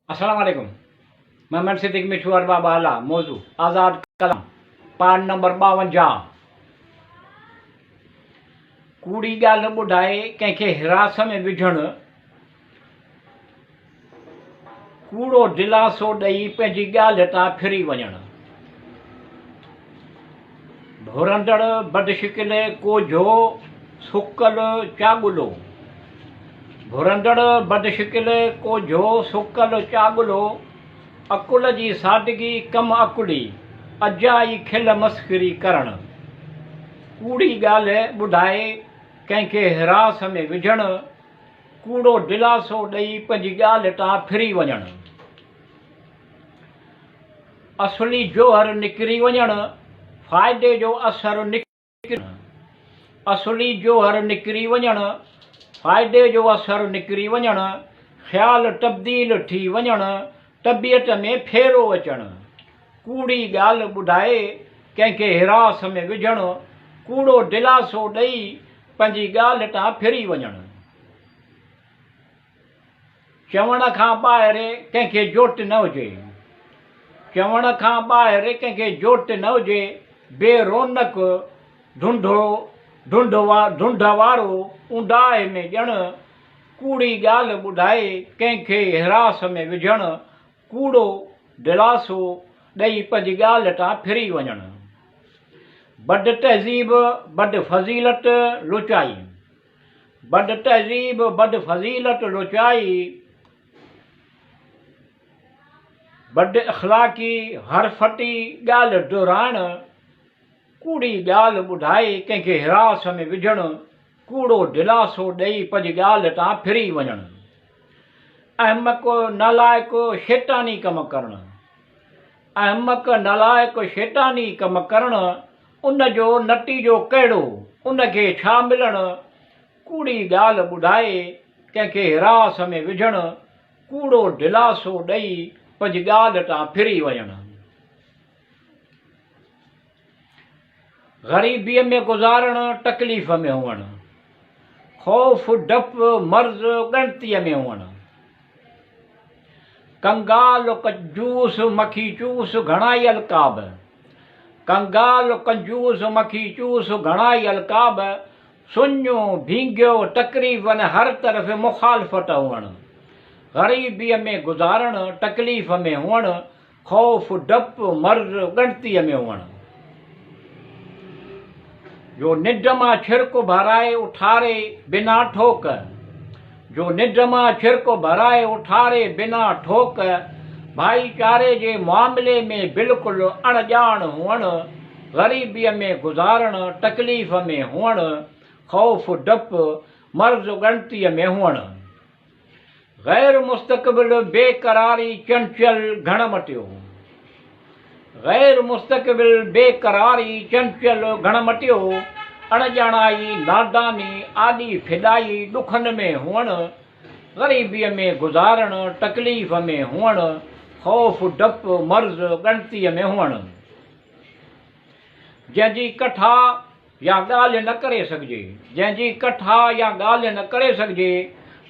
السلام عليڪم محمد صديق مٺو ارباب اعليٰ موضوع آزاد ڪلام پارٽ نمبر 52. ڪوڙي ڳالهه ٻڌائي ڪنهن کي هراس ۾ وجهڻ، ڪوڙو دلاسو ڏئي پنهنجي ڳالهه تان ڦري وڃڻ. ڀرندڙ بدشڪل ڪوجهو سڪل چاڳلو. ڀرندڙ بدشڪل ڪوجهو سڪل چاڳلو، عقل جي سادگي ڪم عقلي، اجائي کل مسخري ڪرڻ. ڪوڙي ڳالهه ٻڌائي ڪنهن کي هراس ۾ وجهڻ، ڪوڙو دلاسو ڏئي پنهنجي ڳالهه تان ڦري وڃڻ. اصلي جوهر نڪري وڃڻ، فائدي جو اثر نڪري وڃڻ. اصلي جوهر نڪري وڃڻ، فائدي جو اثر نڪري وڃڻ، خيال تبديل ٿي وڃڻ، طبيعت ۾ ڦيرو اچڻ. ڪوڙي ڳالهه ٻڌائي ڪنهن کي هراس ۾ وجهڻ، ڪوڙو دلاسو ڏئي پنهنجي ڳالهه تان ڦري وڃڻ. چوڻ کان ٻاهر ڪنهن کي جوٽ نه هجي. چوڻ کان ٻاهر ڪنهن کي جوٽ نه هجي، بي رونق ڍنڍو ڍنڍ ڍنڍ وارو اونداهي ۾ ڄڻ ڪوڙي ڳالهه ٻڌائي ڪنهن کي هراس ۾ وجهڻ، ڪوڙو دلاسو ڏئي پنهنجي ڳالهه تان ڦري وڃڻ. بد تهذيب بد فضيلت لچائي. بد تهذيب بد فضيلت لچائي، بد اخلاقي حرفتي ڳالهه دهرائڻ، ڪوڙي ڳالهه ٻڌائي ڪنهن کي هراس ۾ وجهڻ، ڪوڙو دلاسو ڏئي پنهنجي ڳالهه تان ڦري وڃڻ، احمق نالائق شيطاني ڪم ڪرڻ. احمق نالائق شيطاني ڪم ڪرڻ، ان جو نتيجو ڪهڙو، ان کي ڇا ملڻ، ڪوڙي ڳالهه ٻڌائي ڪنهن کي هراس ۾ وجهڻ، ڪوڙو دلاسو ڏئي پنهنجي ڳالهه تان ڦري وڃڻ. غريبيء ۾ گذارڻ، تڪليف ۾ هئڻ. خوف، ڊپ، مرض، ڳڻتيء ۾ هئڻ. ڪنگال، ڪنجوس، مکي چوس، گهڻائي القاب. ڪنگال، ڪنجوس، مکي چوس، گهڻائي القاب، سڃ، ڀينگيو، تقريباً هر طرف مخالفت هئڻ. غريبيء ۾ گذارڻ، تڪليف ۾ هئڻ، خوف، ڊپ، مرض، ڳڻتيء ۾ هئڻ. جو ننڊ مان ڇرڪ ڀرائي اٿاري بنا ٺوڪ. جو ننڊ مان ڇرڪ ڀرائي اٿاري بنا ٺوڪ. ڀائيچاري جي معاملي ۾ بلڪل اڻ ڄاڻ هئڻ، غريبيء ۾ گذارڻ، تڪليف ۾ هئڻ، خوف، ڊپ، مرض، ڳڻتيء ۾ هئڻ. غير مستقبل بي قراري چنچل گهڻ مٽيو. غير مستقبل بي قراري چنچل گهڻ مٽيو. اڻڄاڻائي، ناداني، آڏي ڦڏائي، ڏکن ۾ هئڻ، غريبيء ۾ گذارڻ، تڪليف ۾ هئڻ، خوف، ڊپ، مرض، ڳڻتيء ۾ هئڻ. جنهن جي ڪٿا يا ڳالهه نه ڪري سگهجي، جنهن جي ڪٿا يا ڳالهه نه ڪري سگهجي،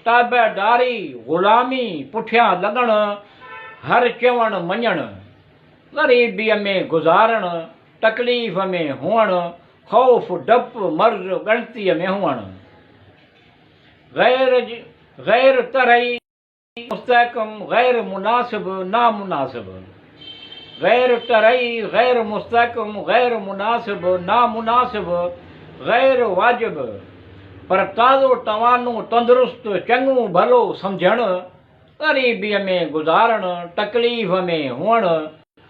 تابعداري، غلامي، پٺيان لڳڻ، هر چوڻ مڃڻ، غريبيء ۾ گذارڻ، تڪليف ۾ هئڻ، خوف، ڊپ، مرض، ڳڻتيء ۾ هئڻ. غير غير طرحي. مستحڪم، غير مناسب، نامناسب. غير طرحي، غير مستحڪم، غير مناسب، نامناسب، غير واجب. پر تازو توانو، تندرست، چڱو ڀلو سمجهڻ، غريبيء ۾ گذارڻ، تڪليف ۾ هئڻ،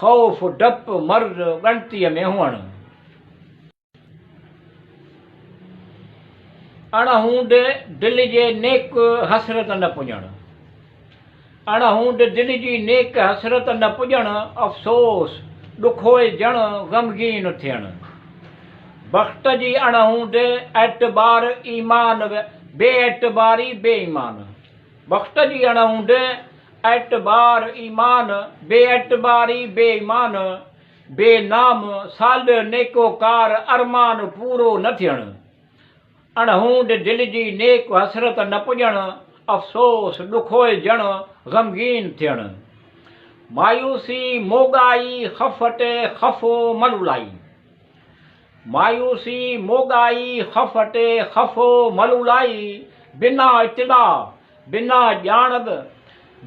خوف، ڊپ، مرض، ڳڻتيء ۾ هئڻ. اڻ هوند دل جي نيڪ حسرت نه پڄڻ. اڻ هوند دل جي نيڪ حسرت نه پڄڻ، افسوس، ڏکوئجڻ، غمگين ٿيڻ. بخت جي اڻ هوند، اعتبار، ايمان، بي اعتباري، بي ايمان. بخت جي اڻ هوند، اعتبار، ايمان، بي اعتباري، بي ايمان. بي نام، صالح، نيڪوڪار، ارمان پورو نه ٿيڻ. اڻ هوند دل جي نيڪ حسرت نه پڄڻ، افسوس، ڏکوئجڻ، غمگين ٿيڻ. مايوسي، موڳائي، خفت، خفو، ملولائي. مايوسي، موڳائي، خفت، خفو، ملولائي، بنا اطلاع، بنا ڄاڻ به،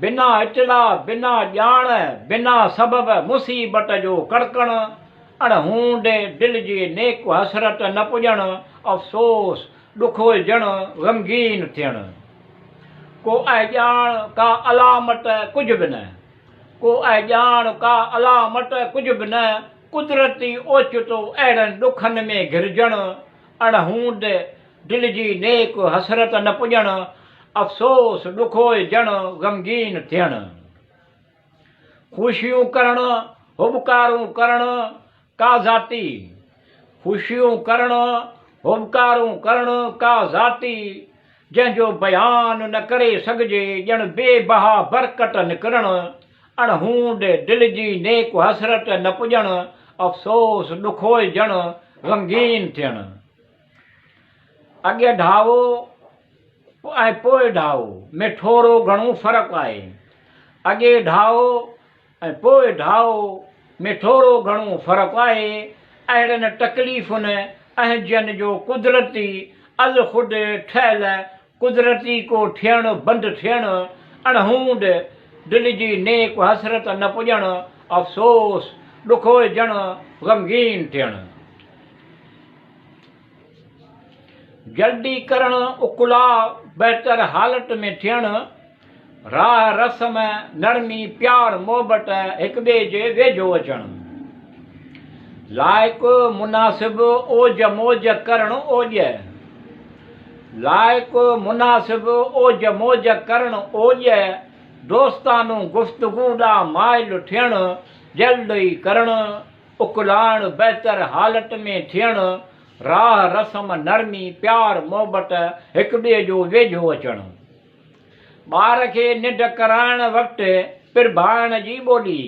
بنا اطلاع، بنا ڄاڻ، بنا سبب مصيبت جو ڪڙڪڻ، اڻ هوند دل جي نيڪ حسرت نه پڄڻ، افسوس، ڏکوئجڻ، غمگين ٿيڻ. ڪو اهڄاڻ، ڪا علامت ڪجهه به نه. ڪو اهڄاڻ، ڪا علامت ڪجهه به نه، قدرتي اوچتو اهڙن ڏکن ۾ گهرجڻ، اڻ هوند دل جي نيڪ حسرت نه پڄڻ، افسوس، ڏکوئجڻ، غمگين ٿيڻ. خوشيون ڪرڻ، هٻڪارون ڪرڻ، ڪا ذاتي. خوشيون ڪرڻ، هٻڪارون ڪرڻ، ڪا ذاتي، جنهن جو بيان نه ڪري سگهجي، ڄڻ بي بها برڪت نڪرڻ، اڻ هوند دل جي نيڪ حسرت نه پڄڻ، افسوس، ڏکوئجڻ، غمگين ٿيڻ. اڳي ڍائو ۽ پوء ڍائو ۾ ٿورو گهڻو فرق آهي. اڳي ڍائو ۽ پوء ڍائو ۾ ٿورو گهڻو فرق آهي. اهڙين تڪليفن اهنجن جو قدرتي از خود ٺهيل قدرتي ڪو ٿيڻ بند ٿيڻ، اڻهوند دل جي نيڪ حسرت نه پڄڻ، افسوس، ڏکوئجڻ، غمگين ٿيڻ. جلدي ڪرڻ، اڪلاء، بهتر حالت ۾ ٿيڻ، راهه رسم، نرمي، پيار، محبت، هڪٻئي جي ويجهو اچڻ. لائق، مناسب، اوج موج ڪرڻ، اوڄ. لائق، مناسب، اوج موج ڪرڻ، اوڄ، دوستانو گفتگو ڏانهن مائل ٿيڻ، جلد ئي ڪرڻ، اڪلائڻ، بهتر حالت ۾ ٿيڻ، راهه رسم، نرمي، پيار، محبت، هڪٻئي جو ويجهو اچڻ. ٻار کي ننڊ ڪرائڻ وقت پرڀائڻ جي ٻولي.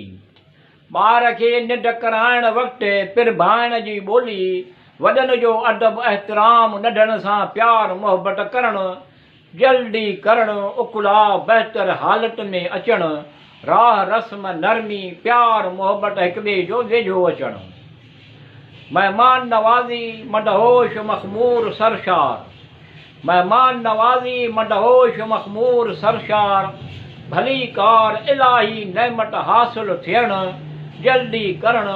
ٻار کي ننڊ ڪرائڻ وقت پرڀائڻ جي ٻولي، وڏن جو ادب احترام، ننڍن سان پيار محبت ڪرڻ، جلدي ڪرڻ، اڪلاء، بهتر حالت ۾ اچڻ، راهه رسم، نرمي، پيار محبت هڪٻئي جو ويجهو اچڻ. مهمان نوازي، مدهوش، مخمور، سرشار. مهمان نوازي، مدهوش، مخمور، سرشار، ڀليڪار، الاهي نعمت حاصل ٿيڻ، جلدي ڪرڻ،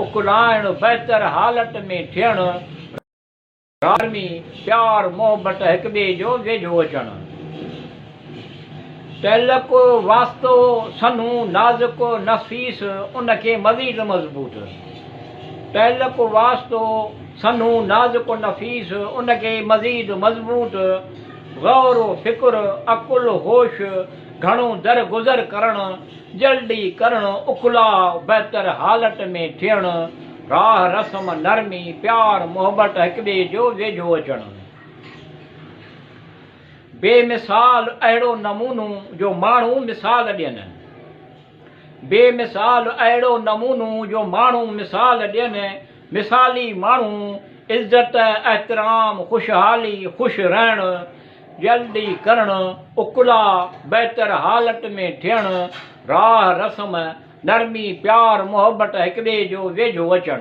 اڪلائڻ، بهتر حالت ۾ ٿيڻ، نرمي، پيار، محبت، هڪٻئي جو ويجهو اچڻ. تعلق، واسطو، سنهو، نازڪ، نفيس، ان کي مزيد مضبوط. تعلق، واسطو، سنهو، نازڪ، نفيس، ان کي مزيد مضبوط. غور و فڪر، عقل، هوش، گهڻو درگذر ڪرڻ، جلدي ڪرڻ، اڪلاء، بهتر حالت ۾ ٿيڻ، راهه رسم، نرمي، پيار، محبت، هڪٻئي جو ويجهو اچڻ. بي مثال اهڙو نمونو جو ماڻهو مثال ڏين. بي مثال اهڙو نمونو جو ماڻهو مثال ڏين. مثالي ماڻهو، عزت، احترام، خوشحالي، خوش رهڻ، جلدي ڪرڻ، اڪلاء، بهتر حالت ۾ ٿيڻ، راهه رسم، نرمي، پيار، محبت، هڪٻئي جو ويجهو اچڻ.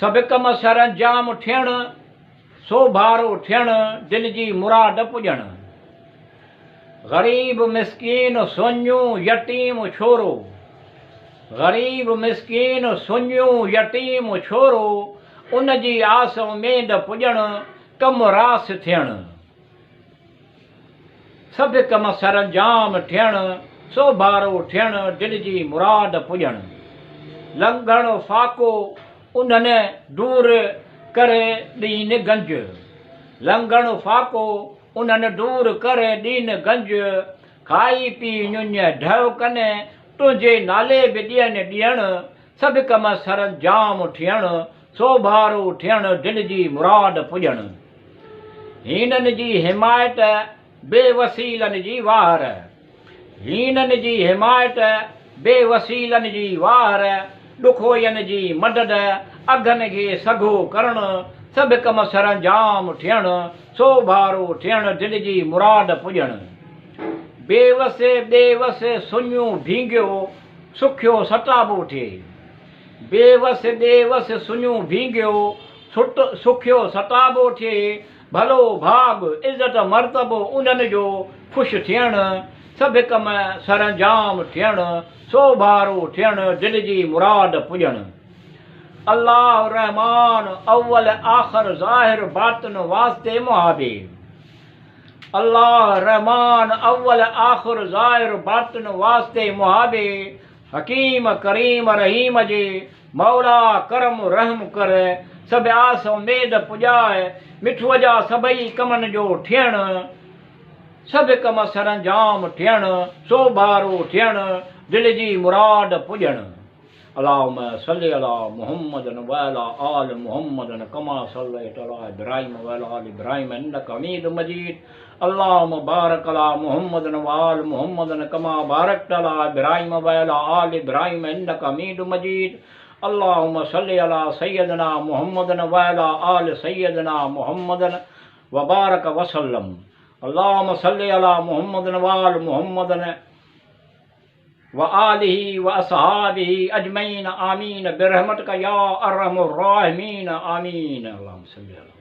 سڀ ڪم سرانجام ٿيڻ، سوڀارو ٿيڻ، دل جي مراد پڄڻ. غريب مسڪين سڃو يتيم ڇورو، غريب مسڪين سڃو يتيم ڇورو، ان جي آس اميد پڄڻ، ڪم راس ٿيڻ. سڀ ڪم سرانجام ٿيڻ، سوڀارو ٿيڻ، دل جي مراد پڄڻ. لنگهڻ فاقو انهن دور ڪري ڏين گنج. لنگهڻ فاقو انهن دور ڪري ڏين گنج. کائي پي ڃڃ ڍء ڪن، تنهنجي نالي به ڏين ڏيڻ. سڀ ڪم سرانجام ٿيڻ، سوڀارو ٿيڻ، دل جي مراد پڄڻ. هيڻن جي حمايت، بي وسيلن جي واهر. هيڻن جي حمايت، بي وسيلن جي واهر، ڏکوين جي مدد، اگهن کي سگهو ڪرڻ، سڀ ڪم سرانجام ٿيڻ، سوڀارو ٿيڻ، دل جي مراد پڄڻ. بيوس بيوس سڃو ڀينگيو، سکيو ستابو ٿئي. بيوس بيوس سڃو ڀينگيو، سکيو ستابو ٿئي. ڀلو ڀاڳ، عزت مرتبو انهن جو خوش ٿيڻ، سڀ ڪم سرانجام ٿيڻ، سوڀارو ٿيڻ، دل جي مراد پڄڻ. الله الرحمان اول آخر ظاهر باطن واسطي محابي. الله الرحمان اول آخر ظاهر باطن واسطي محابي حڪيم ڪريم رحيم جي مولا ڪرم رحم ڪر سڀ آس اميد پڄاء مٺوء جا سڀئي ڪمن جو ٿيڻ سڀ ڪم سرانجام ٿيڻ سوڀارو ٿيڻ دل جي مراد پڄڻ. اللهم صل علي محمد وعلي آل محمد ڪما صليت علي ابراهيم وعلي آل ابراهيم انڪ حميد مجيد اللهم بارڪ علي محمد وآل محمد ڪما بارڪت علي ابراهيم وعلي آل ابراهيم انڪ حميد مجيد اللهم صل علي سيدنا محمد وعلي آل سيدنا محمد وبارڪ وسلم اللهم صل علي محمد وآل محمد وآله واصحابه اجمعين آمين برحمتک يا ارحم الراحمين آمين اللهم صل علي.